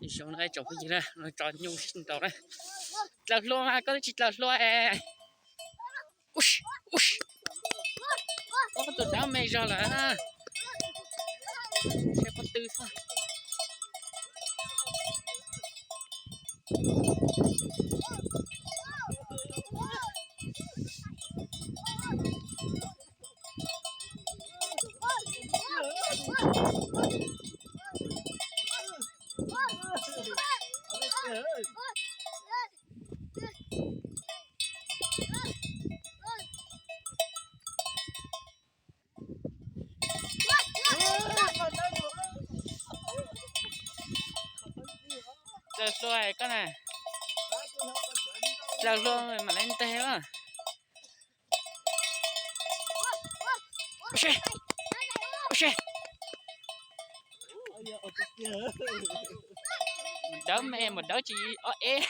Zoo na tsoom phooj ywg na, tso nyuj nraud na. Dlaws hlua mas koj twb tsis dlaws hlua es. Ub, tus dawb me zog lawm. Seb pob tw xwb. Dlaws hlua koj na. Dlaws hlua mam li nteg a. Ua si, ua si. Mus dawb me, mus dawb tsis ob eb.